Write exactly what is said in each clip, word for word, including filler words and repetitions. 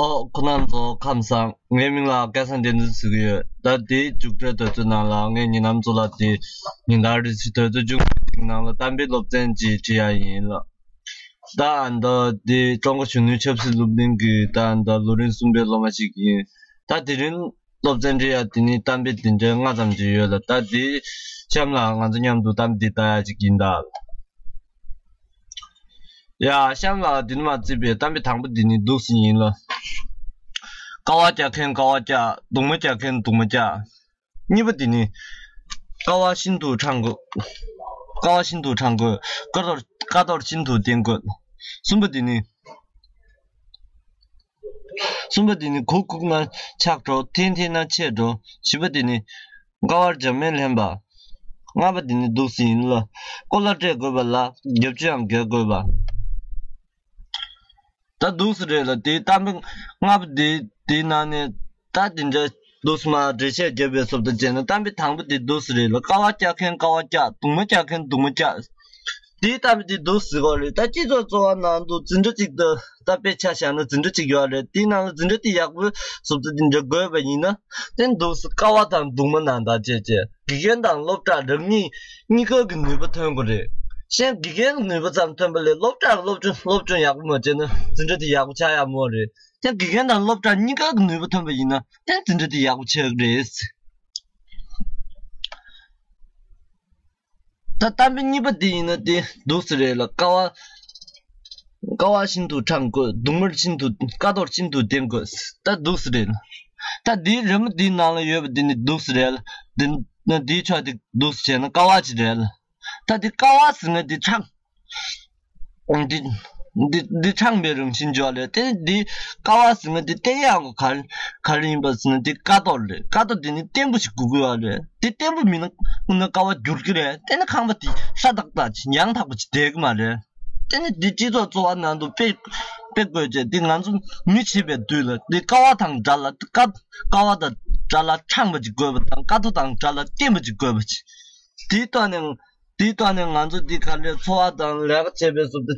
ཨོ། ཁོང་རྣམ་ཚོ་ཁམས་བཟང་། ངའི་མིང་ལ་སྐལ་བཟང་བསྟན་འཛིན་ཟེར་གྱི་ཡོད། ད་དེའི་མཇུག་སྒྲིལ་དུས་ཚོད་ནང་ལ་ངས་ཉེ་ལམ་ཚོ་ལ་དེ་ཉིན་ལྟར་རེ་བཞིན་དུས་ཚོད་བཅུ་གཅིག་ནང་ལ་གཏམ་དཔེ་སློབ་ཚན་ཅིག་བྲིས་ཡ་ཡིན་ལ། ད་ཨ་ནི་ད་དེ་ཀྲུང་གོ་གཞོན་ནུའི་ཆབ་སྲིད་སློབ་གླིང་གི་ད་ཨ་ནི་ད་ལོ་རིམ་གསུམ་པའི་སློབ་མ་ཞིག་ཡིན། ད་དེ་རིང་སློབ་ཚན་བྲིས་ཡ་དེ་ནི་གཏམ་དཔེ་དེ་འདྲའི་ལྔ་ཙམ་ཅིག་ཡོད་ལ། ད་དེ་གཤམ་ལ་ང་ཚོ་མཉམ་དུ་གཏམ་དཔེ་དེ་ལྟ་ཡ་ཅིག་ཡིན་ད། ཡ། གཤམ་ལ་འདི་ནས་མར་བརྩིས་པའི་གཏམ་དཔེ་དང་པོ་འདི་ནི་འདུག་སེ་ཡིན་ལ། ཀ་བ་རྒྱག་མཁན་ཀ་བ་རྒྱག་གདུང་མ་རྒྱག་མཁན་གདུང་མ་རྒྱག་གཉིས་པ་འདི་ནི། ཀ་བ་ཤིན་ཏུ་དྲང་དགོས། ཀ་བ་ཤིན་ཏུ་དྲང་དགོས། ཀ་རྡོར་ཀ་རྡོར་ཤིན་ཏུ་བསྟེན་དགོས། གསུམ་པ་འདི་ནི། གསུམ་པ་འདི་ནི་གུག་གུག་ན་ཆག་འགྲོ། འཐེན་འཐེན་ན་ཆད་འགྲོ། བཞི་པ་འདི་ནི་དཀའ་བར་བྱམས་སྨོན་ལྷན་པ། ལྔ་པ་འདི་ནི་འདུག་སེ་ཡིན་ལ། ཀོ་ལ་སྤྲད་དགོས་པ་ལ་རྒྱབ་ཆུ་ཡང་རྒྱག་དགོས་པ། ད་འདུག་སེ་རེད་ལ། དེའི་གཏམ་དཔེ་ལྔ་པ་འདི་དེའི་ནང་ནས་ད་དེ་འདྲ་འདུག་སེ་མར་འགྲེལ་བཤད་བརྒྱབ་པའི་བཟོ་ལྟ་བྱས་ན། གཏམ་དཔེ་དང་པོ་འདི་འདུག་སེ་རེད་ལ། ཀ་བ་རྒྱག་མཁན་ཀ་བ་རྒྱག་གདུང་མ་རྒྱག་མཁན་གདུང་མ་རྒྱག་དེའི་གཏམ་དཔེ་དེ་འདུག་སེ་གོ་རེད། ད་སྤྱི་ཚོགས་འཚོ་བ་ནང་དུ་འཛིན་གྲྭ་གཅིག་ཏུ་ད་དཔེ་ཆ་བཞག་ན་འཛིན་གྲྭ་གཅིག་ཡོད་རེད། དེའི་ནང་ལ་འཛིན་གྲྭ་དེ་ཡག་པོའི་བཟོ་ལྟ་དེ་འདྲ་དགོས་པ་ཡིན་ན། དེ་འདུག་སེ་ཀ་བ་དང་གདུང་མ་ནང་དང་བཅས་བཅས། དགེ་རྒན་དང་སློབ་གྲྭ་རང་ཉིད་གཉིས་ཀ་གི་ནུས་པ་ཐོན་དགོས་རེད། གཞན་དགེ་རྒན་གྱི་ནུས་པ་ཙམ་ཐོན་པ་ལས་སློབ་གྲྭ་གི་སློབ་སྦྱོང་སློབ་སྦྱོང་ཡག་པོ་མ་བྱས་ན་འཛིན་གྲྭ་དེ་ཡག་པོ་ཆགས་ཡག་མོ་རེད། དེ་དགེ་རྒན་དང་སློབ་གྲྭ་གཉིས་ཀ་གི་ནུས་པ་ཐོན་པ་ཡིན་ན་དེ་འཛིན་གྲྭ་དེ་ཡག་པོ་ཆགས་ཀྱི་རེད། ད་གཏམ་དཔེ་གཉིས་པ་དེ་ཡིན་ན་དེ་འདུག་སེ་རེད་ལ། ཀ་བ་ཀ་བ་ཤིན་ཏུ་དྲང་དགོས། གདུང་མ་ཤིན་ཏུ་ཀ་རྡོར་ཤིན་ཏུ་བསྟེན་དགོས། ད་འདུག་སེ་རེད་ལ། ད་དེའི་རི་མོ་འདིའི་ནང་ལ་ཡོད་པ་འདི་ནི་འདུག་སེ་རེད་ལ། འདི་ནི་འདིའི་ཕྱོགས་དེ་འདུག་སེ་བྱས་ན་ཀ་བ་ཅིག་རེད་ལ། ད་འདི་ཀ་བ་ཟེར་ན་འདི་དྲང་། འདི་འདི་འདི་དྲང་པའི་རང་བཞིན་འཇོག་ལས། དེ་འདི་ཀ་བ་ཟེར་ན་འདི་བསྟེན་ཡག་ག་ག་རེ་ཡིན་པ་ཟེར་ན་འདི་ཀ་རྡོར་རེད། ཀ་རྡོར་འདི་ནི་བརྟན་པོ་ཞིག་དགོས་ཀྱི་ཡོད་རེད། འདི་བརྟན་པོ་མིན་ན་ཀ་བ་འགྱུར་གྱི་རེད། དེ་ནི་ཁང་པ་འདི་སྲ་ཐག་ཐག་ཅིག་ཡང་དག་པ་ཅིག་བསྡད་ཀྱི་མ་རེད། དེ་ནི་འདི་སྤྱི་ཚོགས་འཚོ་བ་ནང་དུ་དཔེ་དཔེ་དགོས་བྱས། འདི་ང་ཚོ་མི་བྱེད་པའི་དུས་ལ་འདི་ཀ་བ་དང་འདྲ་ལ་ཀ་ཀ་བ་དང་འདྲ་ལ་དྲང་པ་ཅིག་དགོས་པ་དང་། ཀ་རྡོར་དང་འདྲ་ལ་བརྟན་པ་ཅིག་དགོས་པ་ཅིག་དེའི་ཐོག་ནས་དེའི་ཐོག་ནས་ང་ཚོ་འདི་ག་ལེར་འཚོ་བ་དང་ལས་ཀ་བྱེད་པའི་བཟོ་ལྟ་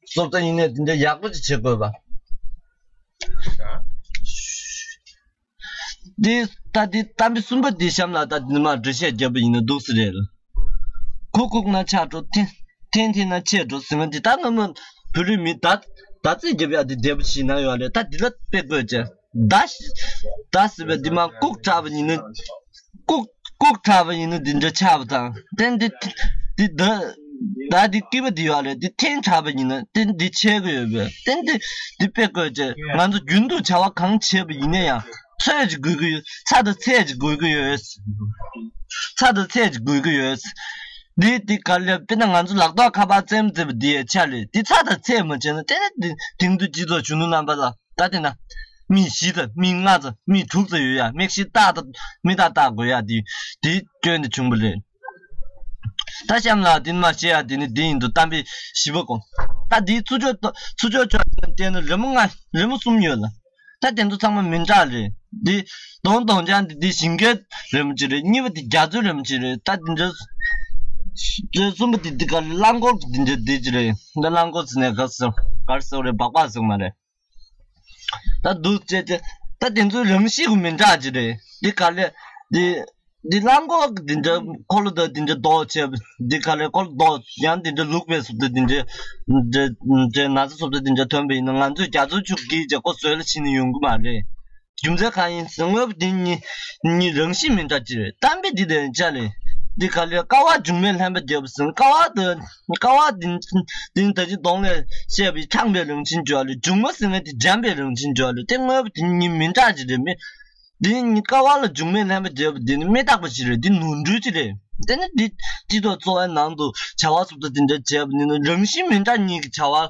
བཟོ་ལྟ་ཡིན་ནའི་དེ་འདྲ་ཡག་པོ་ཅིག་བྱེད་དགོས་པ། འདི་ད་འདི་གཏམ་དཔེ་གསུམ་པ་འདི་གཤམ་ལ་ད་འདི་མར་འགྲེལ་བཤད་བརྒྱབ་པ་ཡིན་ན་འདུག་སེ་རེད། གུག་གུག་ན་ཆག་འགྲོ། འཐེན་འཐེན་འཐེན་ན་ཆད་འགྲོ་ཟེར་མཁན་འདི། ད་སྔ་མོ་བོད་རིགས་མི་ད་ད་རྩིས་རྒྱབ་ཡག་འདི་བདེ་པོ་ཞིག་ན་ཡོད་རེད། ད་འདི་ལ་དཔེ་བཀོད་བྱས། ད་ད་ཟེར་བའི་འདི་མར་ལྐུགས་དྲགས་པ་ཡིན་ན། ལྐུགས་ལྐུགས་དྲགས་པ་ཡིན་ན་འདི་འདྲ་ཆགས་པ་དང་། དེ་འདི་འདི་ད་ད་འདི་སྐྱིད་པ་འདི་ཡོད་རེད། འདི་འཐེན་དྲགས་པ་ཡིན་ན་དེ་འདི་ཆད་ཀྱི་ཡོད་པས། དེ་འདི་འདི་དཔེ་བཀོད་བྱས། ང་ཚོ་རྒྱུན་དུ་བྱ་བ་གང་བྱེད་པ་ཡིན་ན་ཡང་ཚོད་ཅིག་དགོས་ཀྱི་ཡོད། ཚད་དང་ཚད་ཅིག་དགོས་ཀྱི་ཡོད། ཚད་དང་ཚད་ཅིག་དགོས་ཀྱི་ཡོད། འདི་འདི་ག་ལེར་དཔེར་ན་ང་ཚོ་ལག་ཐོག་ཁ་པར་རྩེད་མོ་རྩེ་བ་འདི་ཡང་ཆ་ལས། འདི་ཚད་དང་ཚད་མ་བྱས་ན་དེ་ནི་འདི་དེང་དུས་སྤྱི་ཚོགས་གཞོན་ནུ་རྣམ་པ་ལ། ད་དེ་ན། མི་བཞི་ཙམ་མི་ལྔ་ཙམ་མི་དྲུག་ཙམ་ཡོད་ཡ། མིག་ཤེལ་ཏག་ཏག་མིག་ཏག་ཏག་དགོས་ཡ། དེ་དེའི་སྐྱོན་དེ་བྱུང་བ་རེད། ད་གཤམ་ལ་དེ་མར་བཤད་ཡ་དེ་ནི་དེ་ཡིན་འདུག་གཏམ་དཔེ་བཞི་པ་གོ། ད་དེའི་ཚུར་ཕྱོགས་ཚུར་ཕྱོགས་ཕྱོགས་བལྟས་ན་རི་མོ་ལྔ་རི་མོ་གསུམ་ཡོད་ལ། ད་དེ་ཚོ་ཚང་མ་མི་འདྲ་རེད། དེ་གདོང་གདོང་ཅན་དེ་དེ་ཞིང་ཁའི་རི་མོ་ཅིག་རེད། གཉིས་པ་དེ་རྒྱ་མཚོའི་རི་མོ་ཅིག་རེད། ད་དེ་འདྲ་གསུམ་པ་དེ་དེ་ག་རླངས་འཁོར་གྱི་དེ་འདྲ་དེ་ཅིག་རེད། ད་རླངས་འཁོར་ཟེར་ནས་ག་ཟེར་ག་རེ་ཟེར་རེད། སྦག་སྦག་ཟེར་མ་རེད། ད་འདུག་ཅེས་ཅེས། ད་དེ་ཚོའི་རང་གཤིས་ཀྱི་མི་འདྲ་ཅིག་རེད། འདི་ག་ལེ། འདི་འདི་རླངས་འཁོར་གྱི་འདི་འདྲ་འཁོར་ལོ་དང་འདི་འདྲ་རྡོ་བྱས། འདི་ག་ལེ་འཁོར་ལོ་རྡོ་ཡང་འདི་འདྲ་ལུག་པའི་བཟོ་ལྟ་འདི་འདྲ་འདྲ་འདྲ་ན་ཚ་བཟོ་ལྟ་འདི་འདྲ་ཐོན་པ་ཡིན་ན། ང་ཚོས་རྒྱ་མཚོའི་ཆུ་བརྒལ་བྱས་ཁོ་བཟོས་ལ་ཕྱིན་ནས་ཡོང་གི་མ་རེད། རྒྱུ་མཚན་གང་ཡིན་ཟེར། དངོས་པོ་དེ་གཉིས་གཉིས་རང་གཤིས་མི་འདྲ་ཅིག་རེད། གཏམ་དཔེ་འདི་དེ་ཅག་ལས། འདི་ག་ལེ་ཀ་བ་འཇུག་མེད་ལྷན་པ་རྒྱབ་ཟེར། ཀ་བ་དེ་ཀ་བ་དེ་དེ་ནི་ད་ཅི་གདོང་ལས་བཤད་པའི་དྲང་པའི་རང་བཞིན་འཇོག་ལེ། འཇུག་མ་ཟེར་ན་དེ་འཇམ་པའི་རང་བཞིན་འཇོག་ལེ། དེ་དངོས་པོ་དེ་གཉིས་མི་འདྲ་ཅིག་རེད། མི་དེ་གཉིས་ཀ་བ་ལ་འཇུག་མེད་ལྷན་པ་རྒྱབ་དེ་ནི་མི་རྟག་པ་ཅིག་རེད། དེ་ནོར་འཁྲུལ་ཅིག་རེད། དེ་ནི་འདི་སྤྱི་ཚོགས་འཚོ་བའི་ནང་དུ་བྱ་བ་སོགས་དང་དེ་འདྲ་བྱས་པ་ནི་རང་བཞིན་མི་འདྲ་གཉིས་ཀྱི་བྱ་བ།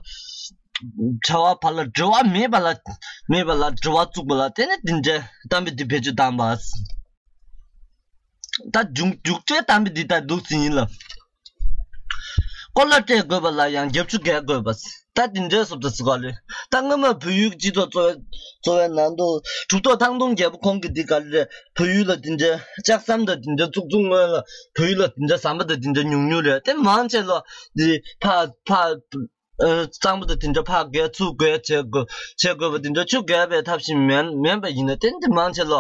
བྱ་བ་བར་ལ་འབྲེལ་བ་མེད་པ་ལ། མེད་པ་ལ་འབྲེལ་བ་བཙུགས་པ་ལ་བརྟེན་ནས་དེ་འདྲའི་གཏམ་དཔེ་འདི་བེད་སྤྱོད་བཏང་བ། ད་མཇུག་མཇུག་འབྲས་གཏམ་དཔེ་འདི་ལྟར་འདུག་ཟིན་ཡིན་ལ། ཀོ་ལ་སྤྲད་དགོས་པ་ལ་ཡང་རྒྱབ་ཆུ་རྒྱག་དགོས་པ། ད་དེ་འདྲའི་བཟོ་ལྟ་ཟེར་ག་ལེ། ད་སྔོན་མ་བོད་ཡུལ་སྤྱི་ཚོགས་འཚོ་བའི་འཚོ་བའི་ནང་དུ་གྲུབ་ཐོབ་ཐང་སྟོང་རྒྱལ་པོ་ཁོང་གིས་འདི་ག་ལེ་བོད་ཡུལ་ལ་དེ་འདྲའི་ལྕགས་ཟམ་དང་དེ་འདྲའི་བཙུགས་བཙུགས་སྔོན་ལ་བོད་ཡུལ་ལ་དེ་འདྲའི་ཟམ་པ་དང་དེ་འདྲའི་ཉུང་ཉུང་རེད། དེ་མང་ཆེ་ལ་འདི་ཕ་ཕ། གཙང་པོ་དང་དེ་འདྲ་ཕར་བརྒལ་ཚུར་བརྒལ་བྱེད་དགོས་བྱེད་དགོས་པ་དེ་འདྲ་ཆུ་བརྒལ་བའི་ཐབས་ཤེས་མིན་མིན་པ་ཡིན་ན་ཏན་ཏན་མང་ཆེ་ལོ།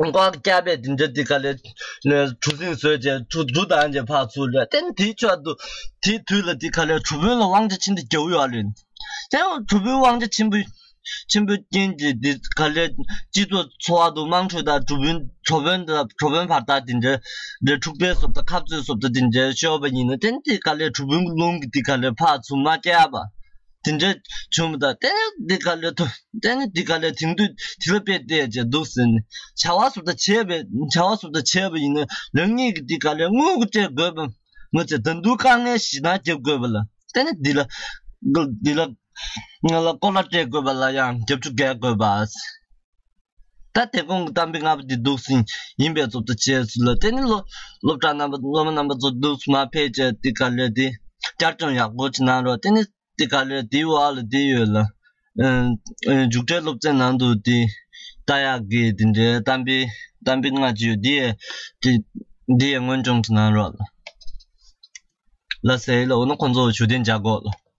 མགོ་བཀྱག་པས་དེ་འདྲ་དེ་ག་ལེ། གྲུ་གཟིངས་བཟོས་རྗེས་གྲུ་གྲུ་བཏང་རྗེས་ཕར་ཚུར་ལ་བརྟེན་དེའི་ཆོག་འདུག་དེའི་དུས་ལ་དེ་ག་ལེ་གྲུ་དཔོན་ལ་དབང་ཆ་ཆེན་པོ་རྒྱག་ཡོད་ལེ། དེ་གྲུ་དཔོན་དབང་ཆ་ཆེན་པོ་ཆེན་པོའི་རྐྱེན་གྱིས་དེ་ག་ལེ་སྤྱི་ཚོགས་འཚོ་བ་དུ་དམངས་ཁྲོད་དང་གྲུ་དཔོན་གྲུ་དཔོན་དང་གྲུ་དཔོན་བར་ཐག་དེ་འདྲ་འདྲ་འཁྲུག་པའི་བཟོ་ལྟ་ཁ་རྩོད་བཟོ་ལྟ་དེ་འདྲ་ཤོར་བ་ཡིན་ན་བརྟེན་དེ་ག་ལེ་གྲུ་དཔོན་གྱི་རླུང་གིས་དེ་ག་ལེ་ཕར་ཚུར་མ་བསྐྱལ་བ། དེ་འདྲ་བྱུང་མི་དང་ཏན་ཏན་འདི་ག་ལེ་ཐུ་ཏན་ཏན་འདི་ག་ལེ་དེང་དུས་དེ་ལ་དཔེ་བལྟས་བྱས་འདུག་ཟེར་ནས་བྱ་བ་སོགས་དང་བྱས་པའི་བྱ་བ་སོགས་དང་བྱས་པ་ཡིན་ན་རང་ཉིད་ཀྱི་འདི་ག་ལེ་དངུལ་གྱི་སྤྲད་དགོས་པ་མ་ཚད་ད་དུང་དཀའ་ངལ་ཞེ་དྲག་རྒྱབ་དགོས་པ་ལ་ཏན་ཏན་འདི་ལ་འདི་ལ་ང་ལ་ཀོ་ལ་སྤྲད་དགོས་པ་ལ་ཡང་རྒྱབ་ཆུ་བརྒལ་དགོས་པ། ད་དེ་གོང་གི་གཏམ་དཔེ་ལྔ་པོ་འདི་འདུག་ཟིན་ཡིན་པའི་ཚོད་ལྟ་བྱས་ཚུལ་ལ་བརྟེན་ནས་སློབ་སློབ་གྲྭ་རྣམ་པ་སློབ་མ་རྣམ་པ་ཚོ་འདུག་མ་ཕེབས་བྱས་འདི་ག་ལེ་འདི་བསྐྱར་སྦྱོང་ཡག་པོ་ཅིག་གནང་རོགས། དེ་ནས་འདི་ག་ལེ་འདི་བ་ལ་འདི་ཡོད་ལ། ཨ་ཨ་མཇུག་འབྲས་སློབ་ཚན་ནང་དུ་འདི་ལྟ་ཡག་གི་འདི་འདྲའི་གཏམ་དཔེ་གཏམ་དཔེ་ལྔ་ཅིག་ཡོད། འདི་ཡས་འདི་འདི་ཡས་སྔོན་སྦྱོང་ཅིག་གནང་རོགས་ལ། ལ་ཟེར་ལ་འོ་ན་ཁོང་ཚོ་ཞུ་རྟེན་བྱ་དགོས་ལ།